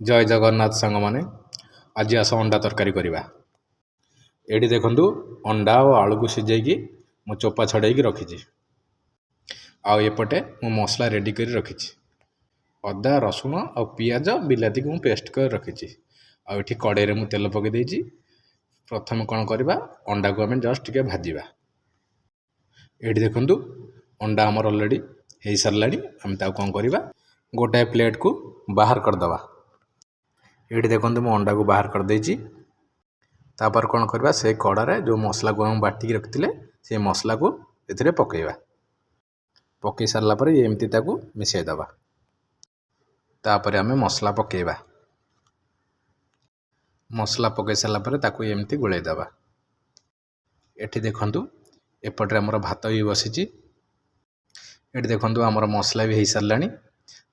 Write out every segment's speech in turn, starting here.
ଜୟ ଜଗନ୍ନାଥ ସାଙ୍ଗମାନେ, ଆଜି ଆସ ଅଣ୍ଡା ତରକାରୀ କରିବା। ଏଇଠି ଦେଖନ୍ତୁ, ଅଣ୍ଡା ଆଉ ଆଳୁକୁ ସିଝେଇକି ମୁଁ ଚୋପା ଛଡ଼େଇକି ରଖିଛି। ଆଉ ଏପଟେ ମୁଁ ମସଲା ରେଡ଼ି କରି ରଖିଛି। ଅଦା, ରସୁଣ ଆଉ ପିଆଜ, ବିଲାତିକୁ ମୁଁ ପେଷ୍ଟ କରି ରଖିଛି। ଆଉ ଏଠି କଡ଼େଇରେ ମୁଁ ତେଲ ପକାଇ ଦେଇଛି। ପ୍ରଥମେ କ'ଣ କରିବା? ଅଣ୍ଡାକୁ ଆମେ ଜଷ୍ଟ ଟିକେ ଭାଜିବା। ଏଇଠି ଦେଖନ୍ତୁ, ଅଣ୍ଡା ଆମର ଅଲରେଡ଼ି ହେଇସାରିଲାଣି। ଆମେ ତାକୁ କ'ଣ କରିବା? ଗୋଟାଏ ପ୍ଲେଟ୍କୁ ବାହାର କରିଦେବା। ଏଇଠି ଦେଖନ୍ତୁ, ମୁଁ ଅଣ୍ଡାକୁ ବାହାର କରିଦେଇଛି। ତାପରେ କ'ଣ କରିବା? ସେ କଡ଼ାରେ ଯେଉଁ ମସଲାକୁ ଆମେ ବାଟିକି ରଖିଥିଲେ, ସେ ମସଲାକୁ ଏଥିରେ ପକାଇବା। ପକାଇ ସାରିଲା ପରେ ଏମିତି ତାକୁ ମିଶାଇ ଦେବା। ତାପରେ ଆମେ ମସଲା ପକାଇବା। ମସଲା ପକାଇ ସାରିଲା ପରେ ତାକୁ ଏମିତି ଗୋଳାଇ ଦେବା। ଏଠି ଦେଖନ୍ତୁ, ଏପଟରେ ଆମର ଭାତ ବି ବସିଛି। ଏଠି ଦେଖନ୍ତୁ, ଆମର ମସଲା ବି ହେଇସାରିଲାଣି।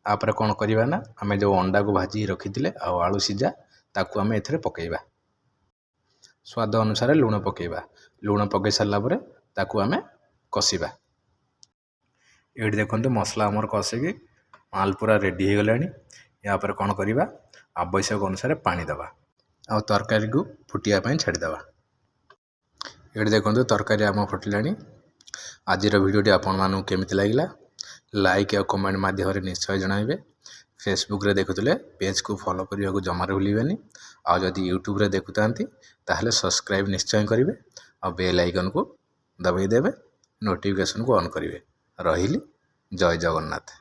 ତାପରେ କ'ଣ କରିବା ନା, ଆମେ ଯେଉଁ ଅଣ୍ଡାକୁ ଭାଜିକି ରଖିଥିଲେ ଆଉ ଆଳୁ ସିଝା, ତାକୁ ଆମେ ଏଥିରେ ପକାଇବା। ସ୍ୱାଦ ଅନୁସାରେ ଲୁଣ ପକାଇବା। ଲୁଣ ପକାଇ ସାରିଲା ପରେ ତାକୁ ଆମେ କଷିବା। ଏଇଠି ଦେଖନ୍ତୁ, ମସଲା ଆମର କଷିକି ମାଲ ପୁରା ରେଡ଼ି ହେଇଗଲାଣି। ୟାପରେ କ'ଣ କରିବା? ଆବଶ୍ୟକ ଅନୁସାରେ ପାଣି ଦେବା ଆଉ ତରକାରୀକୁ ଫୁଟିବା ପାଇଁ ଛାଡ଼ିଦେବା। ଏଇଠି ଦେଖନ୍ତୁ, ତରକାରୀ ଆମ ଫୁଟିଲାଣି। ଆଜିର ଭିଡ଼ିଓଟି ଆପଣମାନଙ୍କୁ କେମିତି ଲାଗିଲା, ଲାଇକ୍ ଆଉ କମେଣ୍ଟ ମାଧ୍ୟମରେ ନିଶ୍ଚୟ ଜଣାଇବେ। ଫେସବୁକ୍ରେ ଦେଖୁଥିଲେ ପେଜ୍କୁ ଫଲୋ କରିବାକୁ ଜମାରୁ ଭୁଲିବେନି। ଆଉ ଯଦି ୟୁଟ୍ୟୁବ୍ରେ ଦେଖୁଥାନ୍ତି, ତାହେଲେ ସବସ୍କ୍ରାଇବ୍ ନିଶ୍ଚୟ କରିବେ ଆଉ ବେଲ୍ ଆଇକନ୍କୁ ଦବାଇ ଦେବେ, ନୋଟିଫିକେସନ୍କୁ ଅନ୍ କରିବେ। ରହିଲି, ଜୟ ଜଗନ୍ନାଥ।